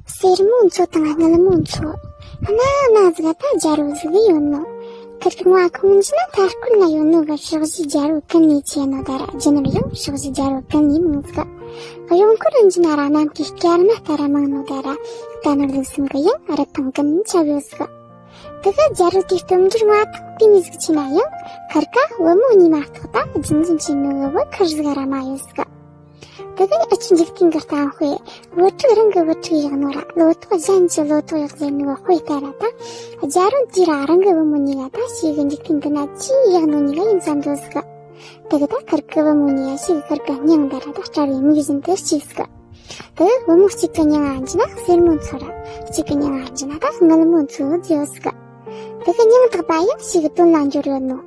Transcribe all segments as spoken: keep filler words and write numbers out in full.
སེར་མོ་མཚོ་དང་སྔལ་མོ་མཚོ། གནའ་གནའ་ཟིག་ད་རྒྱལ་པོ་ཟིག་ཡོད་ནོ། ཁིར་གི་ང་ཁོང་ཅི་ན་ཐར་སྐོར་ན་ཡོད་ནོ་གི་ཕྱོགས་བཞི་རྒྱལ་པོ་ཀུན་ནས་ཆེ་ནོ། ད་ར་རྒྱུ་ནོར་ཡང་ཕྱོགས་བཞི་རྒྱལ་པོ་ཀུན་ནས་མང་ཟིག་གཡོན་སྐོར་རིན་ཅི་ན་ར་ནམ་མཁའི་སྐར་མ་ལྟར་མང་ནོ། ད་ར་རྟ་ནོར་ལུག་གསུམ་གི་ཡང་རི་ཐང་ཀུན་ནས་ཆེ་བོ་ཟིག་དེ་གི་རྒྱལ་པོ་དེའི་སྟོབས་འབྱོར་མ་ཐག་དེ་མོ་ཟིག་ཆེ་ན་ཡང་ཁིར་ཀ་བུ་མོ་གཉིས་མ་གཏོགས་ད་རྒྱུན་འཛིན་བྱེད་ནོ་གི་བུ་ཁུར་ཟིག་ར་མ་ཡོད་ཟིག་དེ་གི་ཨ་ཆུ་འཇིག་རྟེན་གི་གཏམ་དཔེ། བུ་ཕྲུག་རང་གི་བུ་ཕྲུག་ཡག་ནོ་ར་ལོ་ཏོག་གཞན་གྱི་ལོ་ཏོག་ཡག་ཟེར་ནོ་གི་དཔེ་ལྟར་ར་ད། རྒྱལ་པོ་དེ་ར་རང་གི་བུ་མོ་གཉིས་ཀ་ད་ཞེ་གི་འཇིག་རྟེན་འདི་ན་ཆེས་ཡག་ནོ་གཉིས་ཀ་ཡིན་བསམ་འདོད་ཟིག་དེ་གི་ད་ཁིར་གི་བུ་མོ་གཉིས་ཀ་ཞེ་གི་ཁིར་གི་སྙིང་འདི་ར་ད་སྐྲ་བའི་མིག་བཞིན་དུ་གཅེས་ཟིག་དེ་བུ་མོ་གཅིག་གི་མྱིང་ང་འཇི་ན་སེར་མོ་མཚོ་ར། གཅིག་གི་མྱིང་ང་འཇི་ན་ད་སྔལ་མོ་མཚོ་ཟེར་ཟིག་དེ་གི་མྱིང་བཏགས་པ་ཡང་ཞེ་གི་དོན་ལ་འབྱོར་ཡོད་ནོ།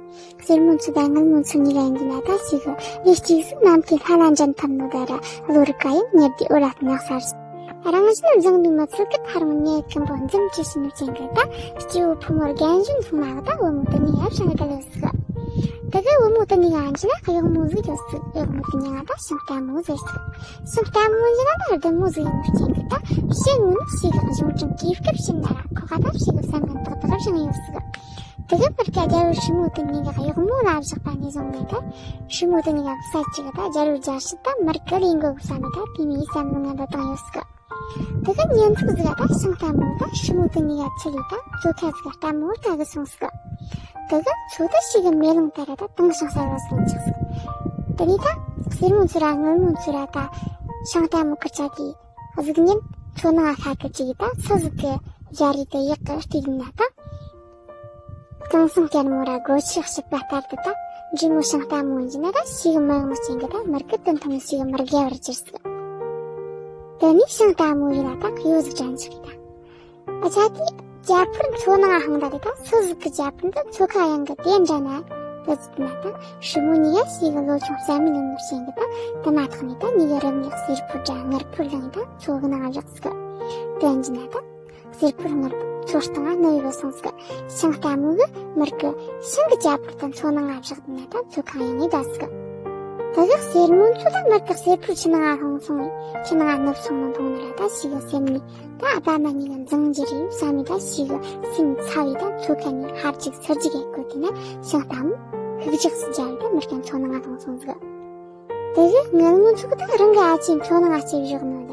སེར་མོ་མཚོ་དང་སྔལ་མོ་མཚོ་གཉིས་ཀ་ཡིན་གྱི་ན་ད་ཞེ་གི་ལས་གཅིག་ཟིག་ནམ་མཁའི་ལྷ་ལ་འགྲན་ཐུབ་ནོ། ད་ར་བློ་རིག་ག་ཡང་མྱུར་དུ་འོད་ལ་བསྟན་ན་གསར། རང་བཞིན་བཟང་ནུས་མི་ཚུལ་གྱི་ཕ་རོལ་ངས་ཀུན་པོ་འཛུམ་གྱི་ཕྱི་ནུས་ཅན་གྱི་ད་སྐྱེ་བོ་ཕོ་མོར་རྒན་གཞོན་ཚང་མ་གི་ད་བུ་མོ་དེ་གཉིས་ཡར་བྱང་གི་ལོས་ཟིག་དེ་གི་བུ་མོ་དེ་གཉིས་ཀ་འཇི་ན་གཡོག་མོ་ཟིག་ཡོད་ཟིག་གཡོག་མོ་དེ་གཉིས་ཀ་ད་ཤིང་རྟ་མོ་ཟེར་ཟིག་ཤིང་རྟ་མོ་འཇི་ན་ད་ལྡུམ་མོ་ཟིག་ཡིན་ནུས་ཅན་གྱི་ད་ཕྱི་ངོས་ནས་ཞེ་གི་གཞུང་དྲང་གི་སྐབས་ཕྱིན་ན་ར་ཁོ་ག་ད་ཞེ་གི་བསམ་ངན་ཏག་ཏག་བཞེངས་ཡོད་ཟིག་དེ་གི་མི་སྐྱ་རྒྱལ་པོ་ཧྲི་མོ་དེ་གཉིས་ཀ་གཡོག་མོ་ལ་བཞག་པ་ནས་བཟུང་ནས་ད་ཧྲི་མོ་དེ་གཉིས་ཀ་ས་གཅིག་ད་རྒྱལ་པོ་རྒྱལ་སྲིད་ད་མི་རིགས་ཀྱི་ལས་འགོ་བསམ་ནས་ད་དེ་མིའི་བསམ་བློ་ངན་པ་བཏང་ཡོད་ཟིག་དེ་གི་ཉིན་ཚིག་ཟིག་ད་ཤིང་རྟ་མོ་ད་ཧྲི་མོ་དེ་གཉིས་ཀ་ཆི་ལི་ད་མཚོ་ཁ་ཟིག་རྟ་མོ་ལྟ་གི་སོང་ཟིག་དེ་གི་མཚོ་ད་ཞེ་གི་མེ་ལོང་ལྟར་ད་དྭངས་ཤིང་གསལ་བོ་སོང་ཆགས་ཟིག་དེ་ནས་ད་སེར་མོ་མཚོ་ར་སྔལ་མོ་མཚོ་ར་ད་ཤིང་རྟ་མོ་ཁུར་ཆ་དེ་གཟུགས་བརྙན་མཚོ་ནང་ང་ཤར་གི་བཅུག་ད་སུ་ཟིག་གི་རྒྱ་རིགས་དེ་ཡག་གི་བལྟས་ན་ད། དེང་སང་སྐྱ་མོ་ར་སྒོ་ཕྱི་ཕྱི་པ་ལྟར་དུ་ད་འབྲི་མོ་ཤིང་རྟ་མོ་འཇི་ན་ད་ཞེ་གི་མི་ཡག་མོ་ཅན་གི་ད་མི་རིགས་དོན་ཐོག་ནས་ཞེ་གི་མི་དགེ་བར་གྱུར་ཟིག་དེ་ནས་ཤིང་རྟ་མོ་ཡིན་ན་ད་གཡོ་ཟིག་དྲན་ཆོག་གི་ད། ཨ་ཆ་དེ་རྒྱ་ཕུར་མཚོ་ནང་ང་ཧང་ད་དེ་ད་སུ་ཟིག་གི་རྒྱ་ཕུར་འདི་མཚོ་ཁ་གཡང་གི་དེ་འདྲ་ན་དེ་ཟིག་ན་ད་ཧྲི་མོ་གཉིས་ཀ་ཞེ་གི་ལོ་ཆུང་བསམ་མི་ནུས་མོ་ཅན་གི་ད་དེ་མ་ཐག་ནས་ད་གཉིས་ཀ་རབ་གནས་སེར་ཕུར་དྲ་ངར་ཕུར་ལངས་ད་མཚོ་གི་ནང་བཞག་ཟིག་དེ་འཇི་ན་ད། སེར་ཕུར་ངར་མཚོ་སྟེང་ང་ནུ་ཡོད་སོང་ཟིག་ཤིང་རྟ་མོ་གི་མི་རིགས་ཤིང་གི་རྒྱ་ཕུར་དང་མཚོ་ནང་ང་བཞག་ན་ད་མཚོ་ཁ་གཡང་ངེ་ད་ཟིག་དེ་གི་སེར་མོ་མཚོ་ད་མི་རིགས་སེར་ཕུར་ཆུ་ནང་ང་ལྷུང་སོང་། ཆུ་ནང་ང་ནུབ་སོང་ནོ་མཐོང་ནི་ར་ད་ཞེ་གི་སེམས་ནས་ད་ཨ་ཕ་མ་གཉིས་ཀ་འཛིང་རྒྱུ་རེད་བསམ་ནས་ད་ཞེ་གི་སེམས་ཚ་བས་ད་མཚོ་ཁ་ནས་ཧར་ཅིག་ཚུར་ཅིག་ཡེ་གོ་དེ་ན་ཤིང་རྟ་མོ་ཤུགས་ཅིག་སུ་རྒྱབ་ད་མི་རྟ་མཚོ་ནང་ང་ལྷུང་སོང་ཟིག་དེ་གི་སྔལ་མོ་མཚོ་གི་ད་རང་གི་ཨ་ཅེ་མཚོ་ནང་ང་སྐྱེས་བཞག་ནོ་ད།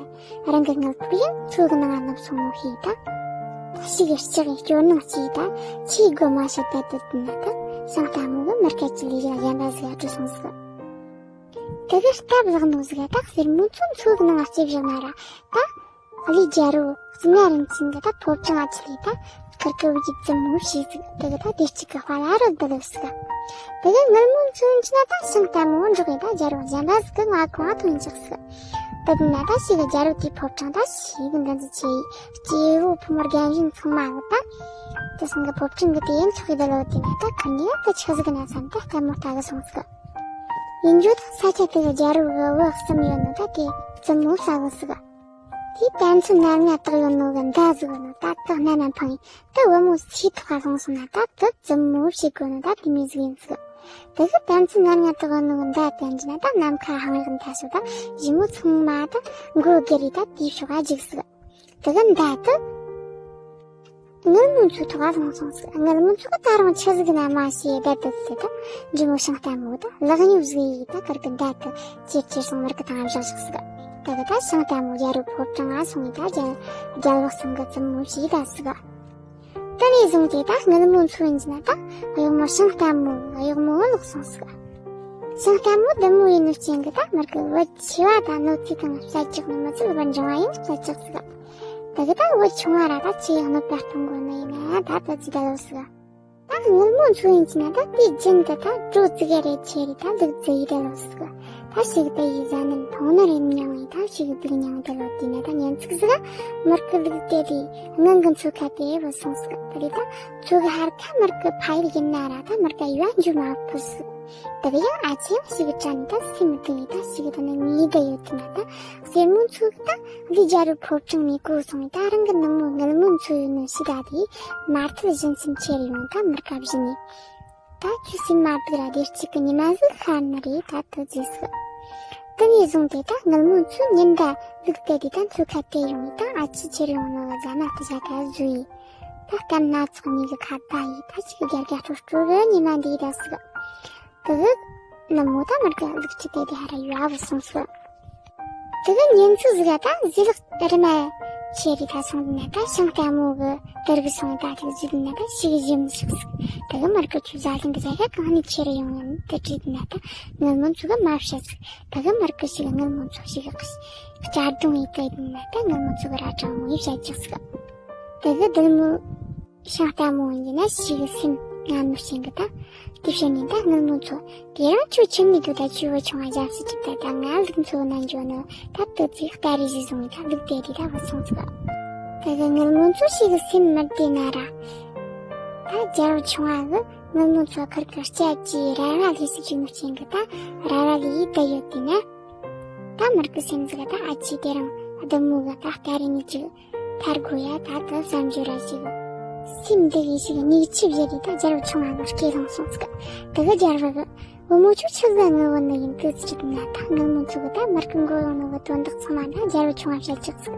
རང་གི་སྔལ་ཕུར་ཡང་མཚོ་གི་ནང་ང་ནུབ་སོང་ནོ་ཤེས་ད། ད་ཞེ་གི་ལྕགས་ཡི་སྐྱོར་ནང་སྐྱེས་ད། ཆེས་དགོད་མ་ཤེས་ད་དུ་དུ་ན་ད། ཤིང་རྟ་མོ་གི་མི་སྐད་ཅིག་ལས་གཞན་གཞན་པ་ཟིག་ཨ་འགྲོ་སོང་ཟིག་དེ་གི་སྟབས་ལེགས་ནོ་ཟིག་ད་སེར་མོ་མཚོ་མཚོ་གི་ནང་ང་སྐྱེས་བཞག་ན་ར་ད། ཀླུའི་རྒྱལ་པོ་གཙུག་ན་རིན་ཆེན་གི་ད་ཕོ་བྲང་ང་ཆི་ལི་ད་ཁིར་གི་བུ་གི་བཙུན་མོ་ཞེས་ཟིག་དེ་གི་ད་དེ་གཅིག་གི་དཔའ་ལ་རོལ་དུ་ལོས་ཟིག་དེ་གི་སྔལ་མོ་མཚོ་འཇི་ན་ད་ཤིང་རྟ་མོ་འགྲོགས་གི་ད་རྒྱལ་པོ་གཞན་པ་ཟིག་གི་མངའ་ཁོངས་ང་ཐོན་ཆགས་ཟིག་དེ་དུས་ན་ད་ཞེ་གི་རྒྱལ་པོ་དེའི་ཕོ་བྲང་ད་ཞེ་གི་འདུ་འཛི་ཆེ་ཡི་སྐྱེ་བོ་ཕོ་མོ་རྒན་གཞོན་ཚང་མ་གི་ད་དེ་སང་གི་ཕོ་བྲང་གི་དེ་ཡན་ཆོག་གི་ད་ལོ་དེ་ན་ད་ཁིར་ནི་ད་ཆི་ཟིག་ན་བསམ་ད་ལྟད་མོ་ལྟ་གི་སོང་ཟིག་ཡིན་རྒྱུ་ད་ས་ཆ་དེ་གི་རྒྱལ་པོ་གི་བུ་གསུམ་ཡོད་ནོ་ད་དེ་བཙུན་མོ་ཟ་གི་ཟིག་དེའི་དམ་ཚིག་ནར་ཉ་དག་ཡོད་ནོ་གི་མདའ་ཟིག་ཡོད་ནོ་ད་དག་སྣ་ནས་འཕངས་ཡིན་ད་བུ་མོ་སའི་ཐོག་ག་ལྷུང་སོང་ན་ད་དེ་བཙུན་མོ་བྱེད་དགོས་ནོ་ད་དེ་མོ་ཟིག་ཡིན་ཟིག་དེ་གི་དམ་ཚིག་ནར་ཉ་དག་ཡོད་ནོ་གི་མདའ་དེ་འཇི་ན་ད་ནམ་མཁའ་ཧང་ཡག་མཐའ་སོ་ད་ཞི་མོ་ཚང་མ་ད་མགོ་སྒུར་རེ་ད་དེའི་ཕྱོགས་ག་འཇིགས་ཟིག་དེ་གི་མདའ་དེ་སྔལ་མོ་མཚོའི་ཐོག་ག་ལྷུང་སོང་ཟིག་སྔལ་མོ་མཚོ་གི་ད་རུང་ཆི་ཟིག་ན་མ་ཤེས་བསྡད་དེ་དེ་ད་འབྲི་མོ་ཤིང་རྟ་མོ་ད་ལག་གཉིས་བཟུང་ཡི་ད་ཁིར་གི་མདའ་དེ་ཅེར་ཅེར་སོང་མར་གི་ཐང་བཞག་བཞག་ཟིག་དེ་གི་ད་ཤིང་རྟ་མོ་རྒྱལ་པོའི་ཕོ་བྲང་ང་སོང་ཡི་ད་རྒྱལ་རྒྱལ་བུ་གསུམ་གི་བཙུན་མོ་བྱས་ད་ཟིག་དེ་ནས་བཟུང་སྟེ་ད་སྔལ་མོ་མཚོ་ཡིན་གྱི་ན་ད་གཡོག་མོ་ཤིང་རྟ་མོ་གཡོག་མོ་ལོག་སོང་ཟིག་ཤིང་རྟ་མོ་བདུད་མོ་ཡིན་ནོ་རྐྱེན་གི་ད་མར་གི་བུ་ཆེ་བ་ད་གནོད་འཚེ་དང་བྱ་བཅུག་ནི་མི་ཚུལ་བུ་འབྲིང་བ་ཡིན་བྱ་བཅུག་ཟིག་དེ་གི་ད་བུ་ཆུང་བ་ར་ད་ཆེ་ཡང་གནོད་པ་གཏོང་དགོས་ནི་ཡིན་ན་ད་དེ་ཅི་ད་ལོ་ཟིག་ད་སྔལ་མོ་མཚོ་ཡིན་གྱི་ན་ད་དེའི་རྒྱུན་དུ་ད་དྲོ་ཙི་གེ་རེ་ཆེ་རེ་ད་ལུག་རྫི་ཡི་ད་ལོ་ཟིག་ད་ཞིག་ད་ཡི་ཟ་ནི་མཐོང་ནི་རེ་མྱང་ཡི་ད་ཞིག་སྡུག་མྱང་ད་ལོ་དེ་ན་ད་ཉན་ཚིག་ཟིག་མར་གི་ལུག་དེ་དེ་ངང་གི་མཚོ་ཁ་དེ་བུད་སོང་ཟིག་དེ་རེ་ད་མཚོ་གི་ཧར་ཁ་མར་གི་ཕ་ཡུལ་ཡིན་ན་ར་ད་མར་གི་ཡུལ་འཇུ་མ་ཕུད་ཟིག་དེ་གི་ཡང་ཨ་ཆེ་ཡང་ཞིག་དྲན་ད་སེམས་མི་དུང་ཡི་ད་ཞིག་ད་ནི་ངེས་ད་ཡོད་དེ་ན་ད་སེར་མོ་མཚོ་གི་ད་འདི་རྒྱལ་པོའི་ཕོ་བྲང་ནས་གོ་སོང་ཡི་ད་རང་གི་ནུ་མོ་སྔལ་མོ་མཚོ་ཡོད་ནོ་ཞིག་ད་དེ་མ་མཐུད་བཞིན་སེམས་ཆེ་རེ་ཡོང་ད་མར་ག་བཞིན་ནས། ད་ཁྱོད་སེམས་མ་སྡུག་ར་བདེ་སྐྱིད་ཀྱི་ཉི་མ་ཟིག་ཤར་ནི་རེད་ད་དུ་ཟེར་ཟིག་དེ་ནས་བཟུང་སྟེ་ད་མངལ་མོ་མཚོ་ཉིན་ལྟར་ལུག་བལྟས་ཏེ་ད་མཚོ་ཁ་བལྟས་ཡོང་ངས། ད་ཨ་ཅེ་ཁྱེར་ཡོང་ནོ་གི་ཟ་མ་དེ་བཞག་ག་བཟོས་ཡིན། ད་སྐམ་སྣ་ཚོགས་གཉིས་ཀྱི་ཁ་བརྡ་ཡིས་ད་ཅིག་གི་རྒྱ་རྒྱ་སྤྲོ་སྤྲོ་གི་ཉི་མ་འདིའི་ར་ཟིག་དེ་གི་ནུ་མོ་ད་མར་གི་ལུག་ཅི་དེ་དེ་ཧ་ར་ཡོད་བུད་སོང་ཟིག་དེ་གི་ཉིན་ཚུ་ཟིག་ག་ད་ཟི་ལག་རི་མ་ཆེ་རི་ད་སོང་ན་ད་ཤིང་རྟ་མོ་གི་དེར་གི་སོང་ད་དེ་ཟི་ན་ད་ཤི་གི་ཞིམ་ཟིག་ཟིག་དེ་གི་མར་གི་ཆུ་ཟ་ལིང་གི་ཟ་ག་གང་ནས་ཁྱེར་ཡོང་ཡིན་དེ་བྲིས་ན་ད་མངལ་མོ་མཚོ་གི་མ་བཤད་ཟིག་དེ་གི་མར་གི་ཞིག་མངལ་མོ་མཚོ་ཞིག་གི་གཅར་རྡུང་ཡིས་དེ་ན་ད་མངལ་མོ་མཚོ་གི་ར་གྲང་མོ་ཡིས་བཤད་ཅིག་ཟིག་དེ་གི་དེར་མོ། ཤིང་རྟ་མོ་ཡིན་ན་ཞིག་སེམས་ངན་མོ་ཞིག་གི་ད། དེ་བྱས་ནས་ད་མངལ་མོ་མཚོ། དེ་རིང་ཁྱོད་ཁྱིམ་ནས་སྡོད་ད་ཆུ་བོ་ཆུང་བ་ཞབས་སུ་ཅིག་ད་ད་ང་ལུག་མཚོ་ན་འགྱོ་ནོ་ད་དེ་ཚེ་སྟ་རེ་ཞིག་བཟུང་ནས་ད་ལུག་དེ་དེ་ད་བུད་སོང་ཟིག་དེ་གི་མངལ་མོ་མཚོ་ཞིག་གི་སེམས་མི་བདེ་ན་ར། ད་རྒྱལ་བུ་ཆུང་བ་གི་མངལ་མོ་མཚོ་ཁུར་གི་སྐྱབས་ཀྱིས་ར་ར་ལས་སུ་བཅུག་ནོ་རྐྱེན་གི་ད་ར་ར་ལས་ཡིད་ད་ཡོད་དེ་ན། ད་མར་གི་སེམས་ཟིག་ད་ཨ་ཅེ་དེ་རིང་བདུད་མོ་གི་ད་སྟ་རེ་ནས་ཅིག་ཐར་དགོས་ཡ་ད་དུ་བསམ་རྒྱུ་ར་ཞིག་སེམས་འདི་གི་ཞིག་སྙིགས་ཆུ་བཞུར་རེ་ད་རྒྱལ་བུ་ཆུང་བ་གི་སྐེ་ལྷུང་སོང་ཟིག་དེ་གི་རྒྱལ་བུ་གི་བུ་མོ་ཁྱོད་ཆི་ཟིག་ངུ་བ་ནི་ཡིན་དུ་ཚིག་ན་ད་མངལ་མོ་མཚོ་གི་ད་མར་གི་མགོ་ཡོང་ནོ་གི་དོན་དག་ཚང་མ་ད་རྒྱལ་བུ་ཆུང་བ་བཤད་ཅིག་ཟིག་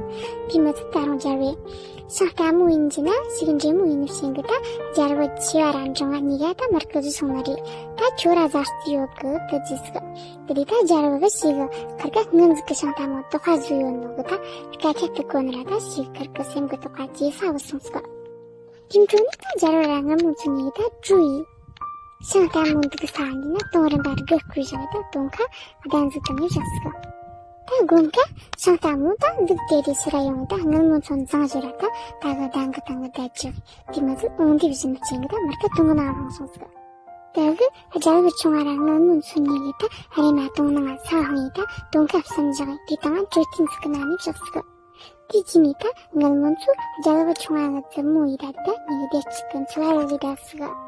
དེ་མི་ཚད་ད་རུང་རྒྱལ་བུ་ཤིང་རྟ་མོ་ཡིན་གྱི་ན་ཞིག་འདྲེ་མོ་ཡིན་ནོ་ཞིག་གི་ད་རྒྱལ་བུ་ཆེ་བ་ར་འབྲིང་བ་གཉིས་ཀ་ད་མར་གི་བཟོས་སོང་ནི་རེད། ད་ཁྱོད་ར་ཟ་རྩིས་ཡོད་གི་དུ་ཅི་ཟིག་དེ་དེ་ད་རྒྱལ་བུ་གི་ཞིག་ཁར་ག་སྔོན་ཟིག་གི་ཤིང་རྟ་མོ་དོགས་པ་བཟོས་ཡོད་ནོ་གི་ད་སྐད་ཆ་དུ་གོ་ནི་ར་ད་ཞིག་ཁར་གི་སེམས་གི་དོགས་པ་ཇེ་ས་བུད་སོང་ཟིག་དེ་འཕྲོ་ནི་ད་རྒྱལ་བུ་ར་མངལ་མོ་མཚོ་གཉིས་ད་བྲོས་ཡིས། ཤིང་རྟ་མོ་འདུག་ས་འདི་ན་དོང་རིམ་པ་དགུ་བརྐོས་བཞག་ད་དོང་ཁ་གདན་ཟིག་དང་ནི་བཞག་ཟིག་ད་དགོན་ཁ་ཤིང་རྟ་མོ་ད་འདུག་དེ་དེ་ཕྱིར་ར་ཡོང་ད་མངལ་མོ་མཚོ་འཛིང་བཞིན་ར་ད་ད་གི་གདན་གི་སྟེང་གི་བསྡད་ཅིག་དེ་མི་ཚད་དོང་དེ་བཞིན་ཅན་གི་ད་མར་ད་དོང་གི་ནང་ལྷུང་སོང་ཟིག་དེ་གི་རྒྱལ་བུ་ཆུང་བ་ར་མངལ་མོ་མཚོ་གཉིས་ཀྱིས་ད་རེ་མ་དོང་ནང་ས་ལྷུང་ཡིས་ད་དོང་ཁ་བསམ་བཞག་དེ་དང་གྲོས་བསྟུན་ཟིག་གི་ནང་ནས་བཞག་ཟིག་དེ་རྗེས་ནས་ད་མངལ་མོ་མཚོ་རྒྱལ་བུ་ཆུང་བ་གི་བཙུན་མོ་ཡིས་ད་དེ་ད་ཉིད་བདེ་སྐྱིད་ཀྱི་འཚོ་བ་རོལ་ལས་ད་ཟིག